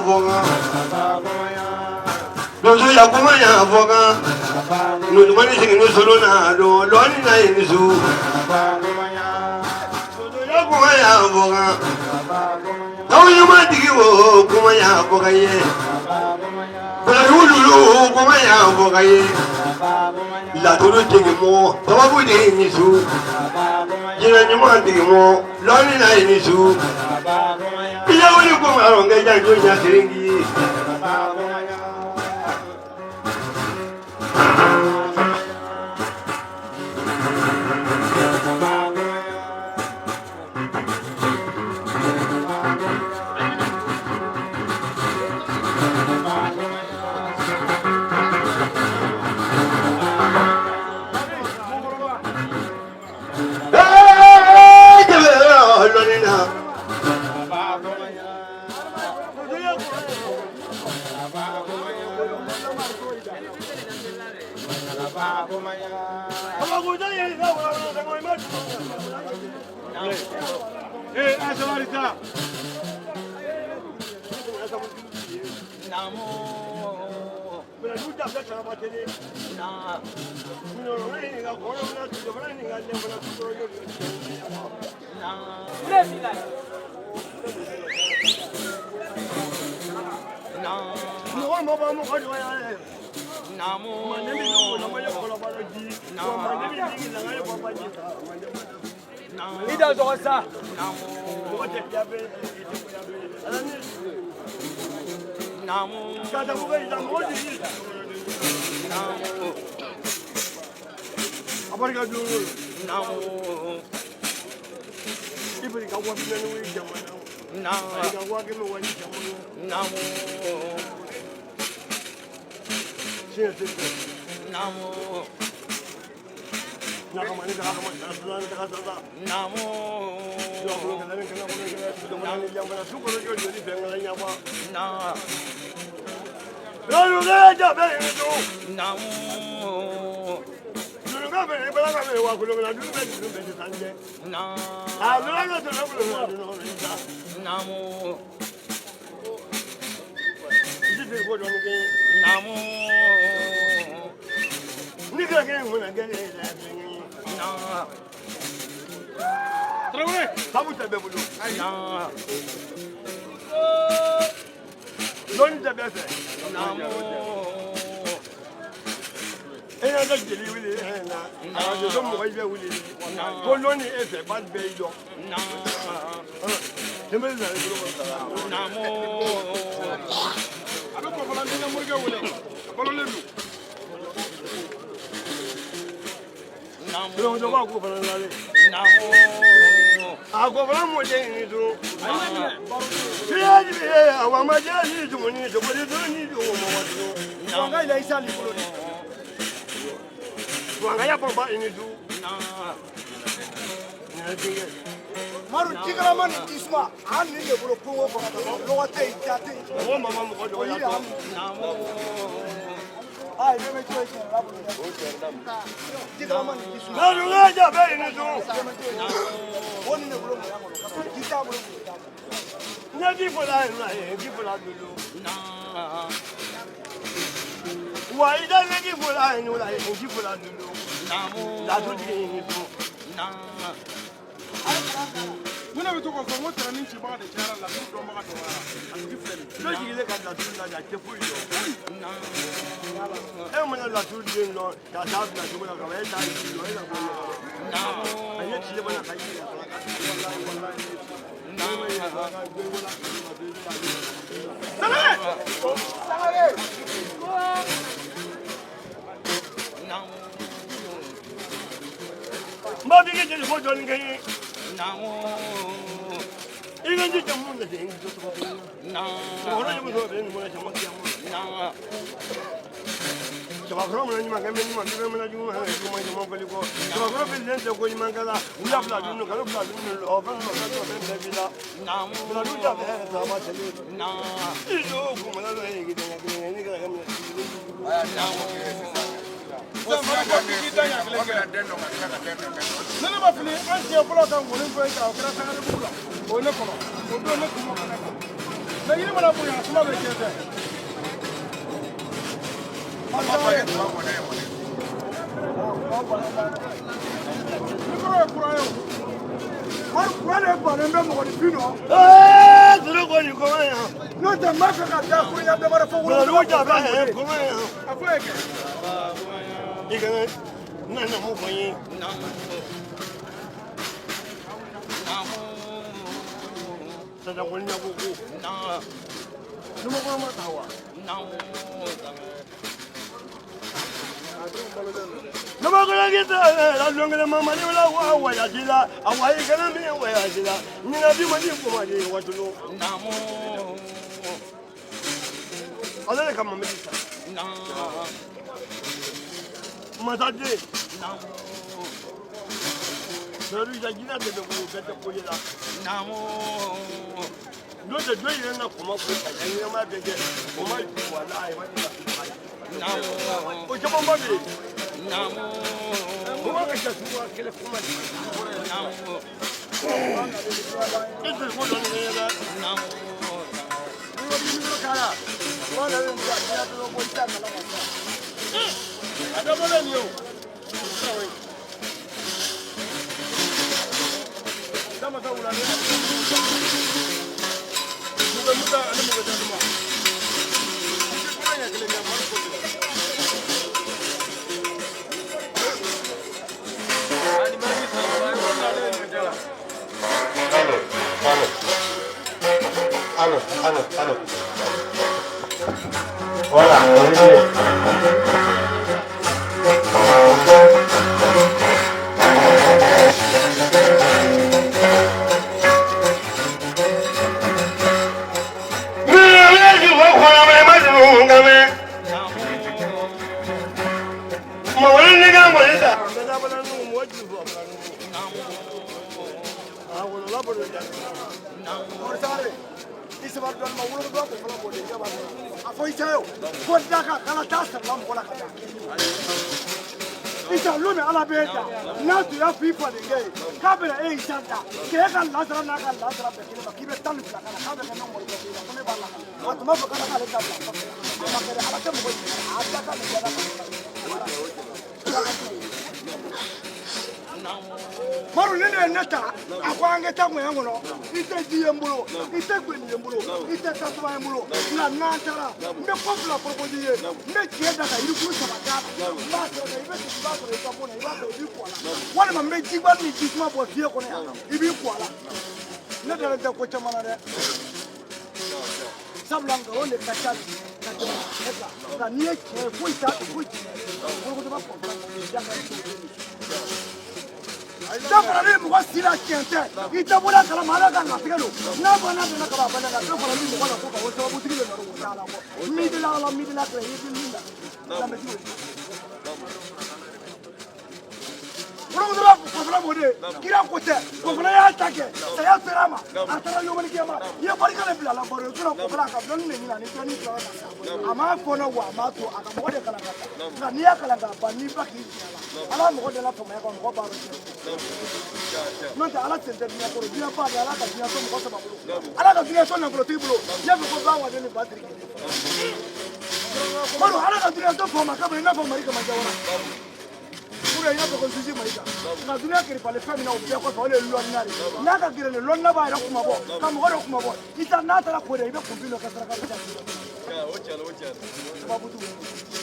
fɔ kan. Donsoya kuma y'a fɔ kan. Nutumani sigi ni solo na don lɔni na ye ni su. Donsoya kuma y'a fɔ kan. Aw ɲuman tigi o kuma y'a fɔ ka ye. Bɛlɛdugu kuma y'a fɔ ka ye. Laturu tigi mɔ sababu de ye ni su. Jinɛ ɲuman tigi mɔ lɔni na ye ni su. Iyawuli kuma rɔnkɛ janjo ɲa siringi. Ee jɛbɛ lɔni na. Mɔgɔ mɔgɔ mɔgɔ dɔgɔya ye. Manden bɛ ɲɔgɔn na mali kɔlɔbara ji. Wa manden bɛ jigin lagare bɔ baji. I da sɔgɔ sa. Mɔgɔ tɛ diya bɛ i tɛ bonya bɛ. Ala ni ka taa mɔgɔ yi la mɔgɔ jigi. A barika don o. I bɛ ka wa 40 wuli jamana. I ka 500 wali jamana. Tiɲɛ tɛ fɛ. Nakamani ka kama na ka sa. Jɔ ko kana ni kana ko kana ni jamana su ko jɔ joli fɛn kana ɲaba. Lọ́dún kẹ́jà bẹ́ẹ̀ ni tó. Dunu ka bẹ̀rẹ̀ bẹ́ẹ̀ ka bẹ̀rẹ̀ wa kolo kana dunu bɛ dunu bɛ sisan jɛ. A dunu ka tɛmɛ kolo kana dunu kɔnɔ sisan. I ti ko dɔɔni kɛ. Ni ka kɛ mun na kɛ ne yɛrɛ fɛn ye. Tarawele. Sabu tɛ bɛɛ bolo. Lɔnni tɛ bɛɛ fɛ. E y'a ka jeli wuli e na. Arajo so mɔgɔ bɛ wuli. Ko lɔnni e fɛ ba bɛɛ y'i dɔn. Tɛmɛli nana i bolo kɔnɔ sara. A bɛ kɔfɔla n ka morikɛ wele. A balolen don. Dɔw b'a ko fana lale. A ko fana mɔden ni dun. Fiyaji bɛ yen, wa ma jɛ ni dumuni sogo dun ni dugu mɔgɔ dun. Wanga ila isa li bolo de. Wanga ya bɔn ba ni dun. Nin ye denkɛ. Madu jikalama ni jisuma an ni de bolo kungo kɔnɔ lɔgɔ tɛ yen ja tɛ yen. Mɔgɔ mama mɔgɔ O dɔgɔya yiri an tɔ. Aa i bɛ bɛ cogo tiɲɛ la bolo dɛ. Jikalama ni jisuma. Ladu kɛja bɛ ni dun. O ni de bolo bonya kɔnɔ ka sɔrɔ ji t'a bolo foyi t'a bolo. N ye ji fɔla yen nɔ ye ji fɔla dolo. Wa i da ne ji fɔla yen nɔ ye ji fɔla dolo. Laturu tigi ni dun. Ni ne bɛ to k'o fɔ n ko tɛrɛnin cibaga de cayara laturu dɔnbaga dɔgɔyara a tigi filɛ nin ye. Dɔ jigilen ka laturu lajɛ a tɛ foyi dɔn. E mana laturu den dɔn ka taa bila cogo la ka ban e t'a ji dɔn e na bɔ ɲɔgɔn na. A ye tile mana ka ji la ka walayi walayi. Ne ma yɛlɛ ka den wala ka Sangare. N b'a f'i ka jeli ko dɔɔnin kɛ n ye. I ka ji jamu lajɛ n tɔgɔ bɛ n na. Cɛbakɔrɔ jamu sɔrɔ bɛ nin kɔnɔ jama kiyama. Cɛbakɔrɔ mana ɲuman kɛ n bɛ ɲuman kɛ mana juguman kɛ juguman jama bali kɔ. Cɛbakɔrɔ bɛ len tɛ ko ɲuman kɛ la. Wula fila dun kalo fila dun ɔ fɛn dɔ fɛn dɔ fɛn bɛɛ b'i la. Fila dun ta bɛɛ hɛrɛ taama tɛmɛ. I do kumala dɔ ye k'i daɲɛ kelen ye ne kɛra ka minɛ. Sisan Madu ko k'i da ɲɛ kelen kɛ. Ne ne ma fili an siɲɛ fɔlɔ ka ŋɔni fɔ e kan o kɛra Sangarebugu la o ye ne kɔnɔ o don ne tun ma kɛnɛ kan. Ne Mɛ yiri mana bonya a suma bɛ tiɲɛ tɛ. Mikoro ye kura ye o. Mari kuran de bannen bɛ mɔgɔninfin nɔ. Ee, sɔrɔ ko nin kɔnɔ yan. N'o tɛ n b'a fɛ ka da kuruɲa damadɔ fɔ Buladugu jaba hɛ kɔnɔ yan. A fɔ ye kɛ. I kana na na mun fɔ n ye. Sadakɔni ɲɛ ko ko. Numakɔrɔ ma ta wa? Namakɔrɔ k'i la dɔnkili mamadi la wa wayasi la a wa i kana min wayasi la ɲinɛ bi ma di kuma di watulu. Ala de ka mamadi sa. Masaden. Sɔrɔ ja jinɛ de bɛ bolo bɛɛ tɛ ko ye la. N'o tɛ dɔ yɛrɛ na kɔma ko ka ɲɛnamaya bɛɛ kɛ o ma walayi ma di la. O camanba bɛ yen. Kuma ka ca suguya kelen kuma de. E tɛ ko dɔn ne ɲɛna. N'i ko k'i mikoro k'a la, u b'a dɔn i bɛ dɔ bɔ i t'a kalama sa. A dabɔlen nin ye o. Dama sa wula ne. Mugɛ muta ani mugɛ tasuma. Kura ɲɛ kelen kɛ mari ko ten. Allo, allo. Allo, allo, allo. Voilà, on est bien. Mɔrisare, i sabali dɔɔni ma wolo dɔ ko fɔlɔ b'o de jaba a fɔ i cɛ ye o ko da kan kana taa sarala mɔgɔ la ka taa. Isa lon min Ala b'e da n'a tun y'a fɔ i fadenkɛ ye k'a bɛna e Isa da k'e ka lasara n'a ka lasara bɛn kelen ma k'i bɛ 12 k'a la k'a bɛ kɛ ne mɔrikɛ la ko ne b'a lakale a tun b'a fɔ k'ala k'ale ta bila kɔfɛ a ma kɛ dɛ Ala tɛ mɔgɔ jigin a da kan de bɛ Ala ka. Maru ni ne ye ne ta a ko an ka taa ŋɔɲɛ kɔnɔ i tɛ ji ye n bolo i tɛ gweni ye n bolo i tɛ tasuma ye n bolo nka n'an taara n bɛ ko fila proposé i ye n bɛ tiɲɛ da ka yirikuru saba d'a la n b'a sɔrɔ i bɛ i b'a sɔrɔ i ka bon na i b'a sɔrɔ i b'i ko a la walima n bɛ jigba ni jisuma bɔ fiɲɛ kɔnɔ yan i b'i ko a la ne dalen tɛ ko caman na dɛ sabula nkalon de ka ca bi ka tɛmɛ tiɲɛ kan nka n'i ye tiɲɛ ye foyi t'a foyi tiɲɛ bolokotaba kɔfɛ da ka dɔ faralen mɔgɔ si la tiɲɛ tɛ i tɛ bɔra kalama Ala ka latigɛ don n'a banna donna ka ban a banna nka dɔ faralen mɔgɔ la ko ka o sababutigi de nɔ o t'a la kɔ min de la Ala min de la kira i ye min na danbetigi o bolokotaba kɔfɛla b'o de kira ko tɛ kɔfɛla y'a ta kɛ saya sera a ma a taara yomalikɛma i ye barika de bila la baro ye sinɔn kɔfɛla a ka dɔnni de ɲini ani dɔnni sɔrɔ ka taa a m'a fɔ ne wa a m'a to a ka mɔgɔ de kalan ka taa nka n'i y'a kalan k'a ban n'i ba k'i tiɲɛ la Ala mɔgɔ de la faamaya kan mɔgɔ b'a dɔn tiɲɛ n'o tɛ Ala sen tɛ diɲɛ kɔrɔ diɲɛ ba de Ala ka diɲɛ to mɔgɔ saba bolo Ala ka diɲɛ to nafolotigi bolo n y'a fɔ ko ba wa den ni ba tiri kelen Madu Ala ka diɲɛ to faama ka bolo i n'a fɔ Mali Kama Jawara ou bien i n'a fɔ ko Zuzi Mayiga nka dunuya kiripale fɛn min na o bɛɛ kɔfɛ o de ye lɔnna de ye n'a ka gɛrɛ lɔnna b'a yɛrɛ kuma bɔ ka mɔgɔ dɔ kuma bɔ i ta n'a taara ko de i bɛ kunfin dɔ kɛ saraka bɛ taa sababu t'u bolo.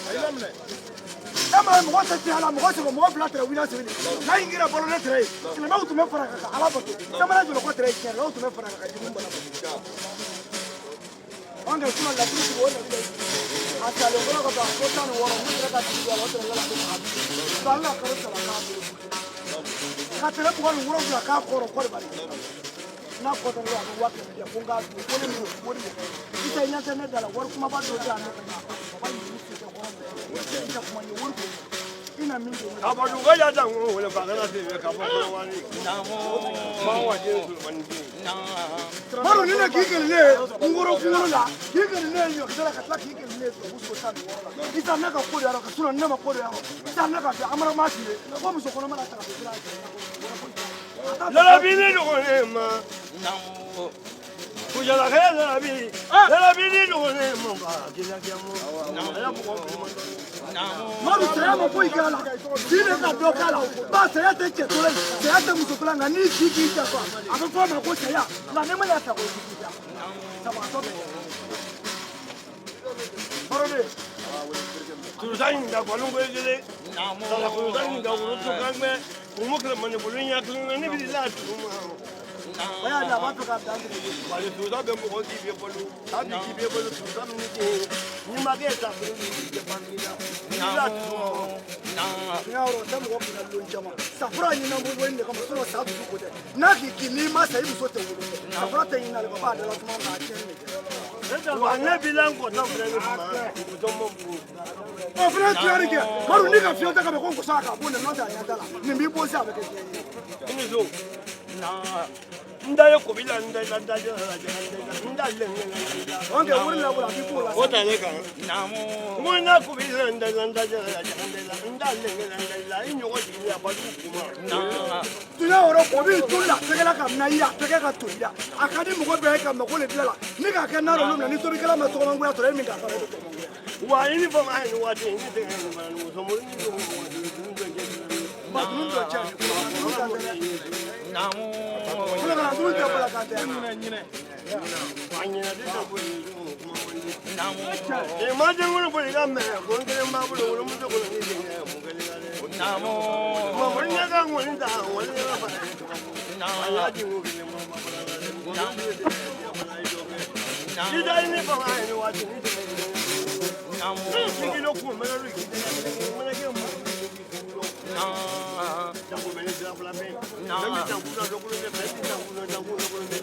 E ma ye mɔgɔ tɛ tiɲɛ la mɔgɔ sɛbɛ mɔgɔ fila tɛrɛ wuli sɛbɛn n'a y'i kɛra balo ne tɛrɛ ye silamɛw tun bɛ fara kan ka Ala bato samara jɔlɔkɔ tɛrɛ ye tiɲɛkɛlaw tun bɛ fara kan ka jugu bala bato. An kɛ sinɔn laturu sigi o nabila a salen kɔrɔ ka ban ko 16 mun sera ka tigi don a la o tɛrɛ la ko k'a ban ka kalo saba k'a bolo ka tɛrɛ 27 k'a kɔrɔ kɔrɔbali n'a kɔtara a bɛ 500 di yan ko n k'a dun ko ne m'o wari de i tɛ ɲɛ tɛ ne da la wari kumaba dɔ di yan ne ka na baba ɲini si tɛ kɔrɔ i tɛ kuma ye wari ko i na min don. Ka bɔ dugu ka ja dan ko wele fa kana se ka bɔ kɔrɔwari. Ba wa den Solomani den. Maro ni ne k'i kɛlɛ ne ye n kɔrɔ kunkolo la k'i kɛlɛ ne ye ɲɔkisɛ la ka tila k'i kɛlɛ ne ye tubabu so 16 la i taa ne ka ko de yɔrɔ ka sinɔn ne ma ko de yɔrɔ i taa ne ka fɛ amara ma f'i ye ko muso kɔnɔma la ta ka don sira Lalabi ne dɔgɔnin ma. Kujalakɛ larabi larabi ni dɔgɔnin mun ka kila mu ala mɔgɔ Madu saya ma foyi k'a la si bɛ ka dɔ k'a la ba saya tɛ cɛ tɔla ye saya tɛ muso tɔla nka n'i si k'i janfa a bɛ fɔ a ma ko saya nka ne ma y'a ta ko k'i da sabaatɔ bɛ baroden turusa ɲininka kɔni ko kelen sala kurusa ɲininka woro to kan mɛ kumu kɛlɛ mani bolo ɲɛ kelen na ne bɛ la tugu ma o y'a di a b'a fɛ ka dan tigɛ bari turusa bɛ mɔgɔ k'i bɛ balo a bɛ k'i bɛ balo turusa min tɛ n'i ma kɛ ta bolo ni tɛ ban k'i la i la tugu tiɲɛ yɔrɔ tɛ mɔgɔ k'i ka lon caman safura ɲinan ko in de kama sinɔn sa dusu ko tɛ n'a k'i kin n'i ma sa i muso tɛ wolo safura tɛ ɲinin ale kɔ b'a dala suma k'a tiɲɛ de kɛ wa ne b'i la n kɔtɔ filɛ ne kuma muso ma bugu o fana ye tuyari kɛ Madu n'i ka fiɲɛ ta ka bɛn ko nkɔsɔ a ka bon dɛ n'o tɛ a ɲɛ t'a la nin b'i bɔ sisan a bɛ kɛ diɲɛ ye i ni so n da ye kobi la n da la da la n da lɛ n da o kɛ wari la a b'i b'o la o ta ne kan n ko n'a kobi la n da la n da la n da lɛ n da la i ɲɔgɔn jigin a bajugu kuma tunya yɔrɔ o b'i tulu la tɛgɛ la ka na i la tɛgɛ ka toli la a ka di mɔgɔ bɛɛ ye ka mako de dilan la ni k'a kɛ n'a olu minɛ ni tobilikɛla ma tɔgɔmangoya sɔrɔ e min k'a sɔrɔ e bɛ tɔgɔmangoya wa i ni fama ye nin waati in ne tɛ ka nin fana ni muso mori ni mɔgɔ ba dunu dɔ cɛ dunu kan tɛ dɛ fɔlɔ kana dunu tɛ bɔla kan tɛ a ɲinɛ tɛ ka bɔ yen kuma man di ma den kɔnɔ boli ka mɛ ko n kelen b'a bolo wolomuso kɔnɔ ni denkɛ mun kelen na dɛ mamori ɲɛ ka ŋɔni ta ŋɔni ɲɛ ka fana ye a y'a di ko kelen ma ma fana la dɛ i da i ni fama ye nin waati ni tɛmɛ ni kilo kun mɛnɛ lu k'i tɛgɛ mɛnɛ kɛ mun jango mɛnɛ sira fila bɛ fɛn bɛ jango la dɔgɔkun bɛ fɛn bɛ jango la jango dɔgɔkun bɛ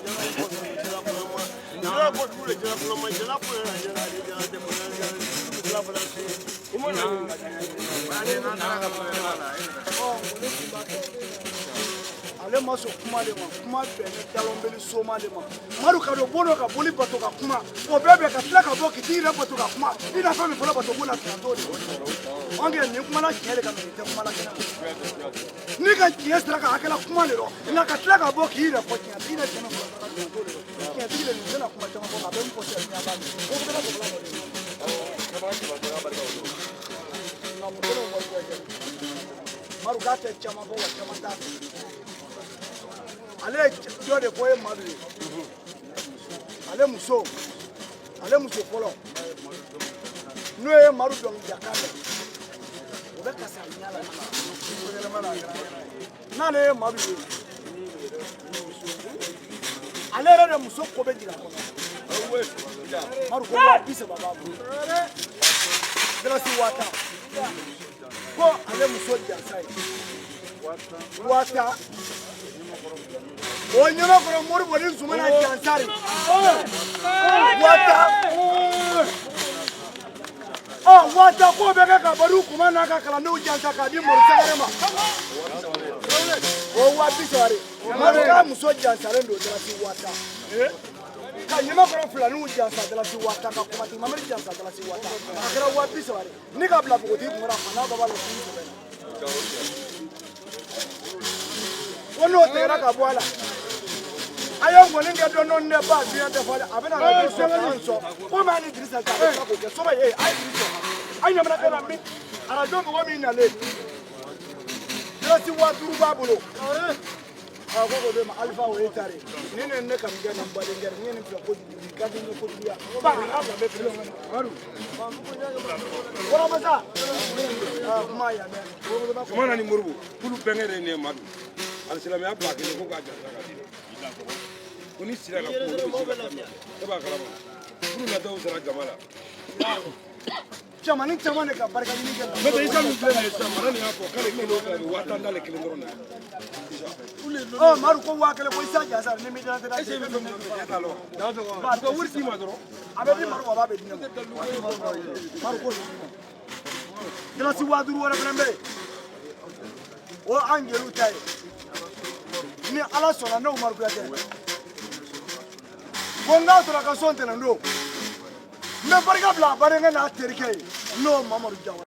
jala kɔnɔ ma jala kɔ dugu la jala kɔnɔ ma jala kɔnɔ la jala ale jala tɛ kɔnɔ jala jala fana se i ma na ale ma sɔn kuma de ma kuma bɛnnen dalɔnbeli soma de ma Madu ka don bon dɔ ka boli bato ka kuma o bɛɛ bɛn ka tila ka bɔ k'i t'i yɛrɛ bato ka kuma i na fɛn min fɔlɔ bato ko la tiɲɛ t'o de an kɛ nin kumana tiɲɛ de kan mɛ nin tɛ kuma la kɛnɛ ma n'i ka tiɲɛ sera ka hakɛla kuma de rɔ nka ka tila ka bɔ k'i yɛrɛ fɔ tiɲɛ tigi yɛrɛ tiɲɛ min fɔlɔ ka tiɲɛ t'o de rɔ tiɲɛtigi de nin tɛna kuma caman fɔ a bɛ min fɔ sisan diɲɛ b'a mɛn o bɛ kɛ kɔlɔlɔ dɔ de ye nka muso dɔw wari bɛ kɛ Madu k'a tɛ caman fɔ wa caman t'a fɛ ale ye dɔ de fɔ ye Madu ye ale muso fɔlɔ n'o ye Madu dɔnkilida kan mɛn o bɛ kasi a ɲɛ la n'ale ye Madu ye ale yɛrɛ de muso ko bɛ jigin a kɔnɔ Madu ko 30,000 b'a bolo dalasi 50,000 ko ale muso jansa ye 50,000 o ɲɛmakɔrɔ Moribo ni Zumana jansari 50,000 ɔ 50,000 k'o bɛ kɛ ka baro kuma n'a ka kalandenw jansa k'a di Mori Sangare ma o 30,000 de Madu k'a muso jansalen don dalasi 50,000 ka ɲɛmakɔrɔ filaniw jansa dalasi 50,000 ka kumatigi mamari jansa dalasi 50,000 a kɛra 30,000 de ni ka bila npogotigi kun kɔrɔ a fa n'a ba b'a la k'u sɛbɛn na ko n'o tigɛra ka bɔ a la a ye ŋɔni kɛ dɔɔni dɔɔni dɛ ba diɲɛ tɛ fɔ dɛ a bɛna arajo sɔn k'an sɔn komi a ni Dirisa cɛ a bɛ tila k'o kɛ soma ye a ye Dirisa a ɲamana kɛ na min arajo mɔgɔ min nalen dalasi 5,000 b'a bolo a ko k'o de ma Alifa o ye tare ni ne ne kanu kɛ nin baden kɛ ni ye nin filɛ kojugu nin ka di n ye kojugu ya ba a ka bila bɛ kelen kɔnɔ Kɔrɔmasa kuma yan dɛ Zumana ni Moribo k'olu bɛnkɛ de ye nin ye Madu alisilamɛya ba kelen ko k'a jansa ka di ko ni sira ka ko olu bɛ se ka fɛn dɔ kɛ e b'a kalama furu nataw sera jama la cɛmannin caman de ka barika ɲini kɛ n'o tɛ Isa min filɛ nin ye sisan mara nin y'a fɔ k'ale kelen o kelen a bɛ 10,000 d'ale kelen dɔrɔn de ma ɔ Madu ko 5,000 ko Isa jansa ni mi dala tɛ est ce que i bɛ fɛn min dɔn e t'a lɔn wa ka wari d'i ma dɔrɔn a bɛ di Madu ma a b'a bɛ di ne ma Madu ko dalasi 5,000 wɛrɛ fana bɛ yen o an jeliw ta ye ni Ala sɔnna ne Umaru Kuyatɛ ko n k'a sɔrɔ a ka so ntɛnɛn don n bɛ barika bila a badenkɛ n'a terikɛ ye n'o Mamadu Jawara.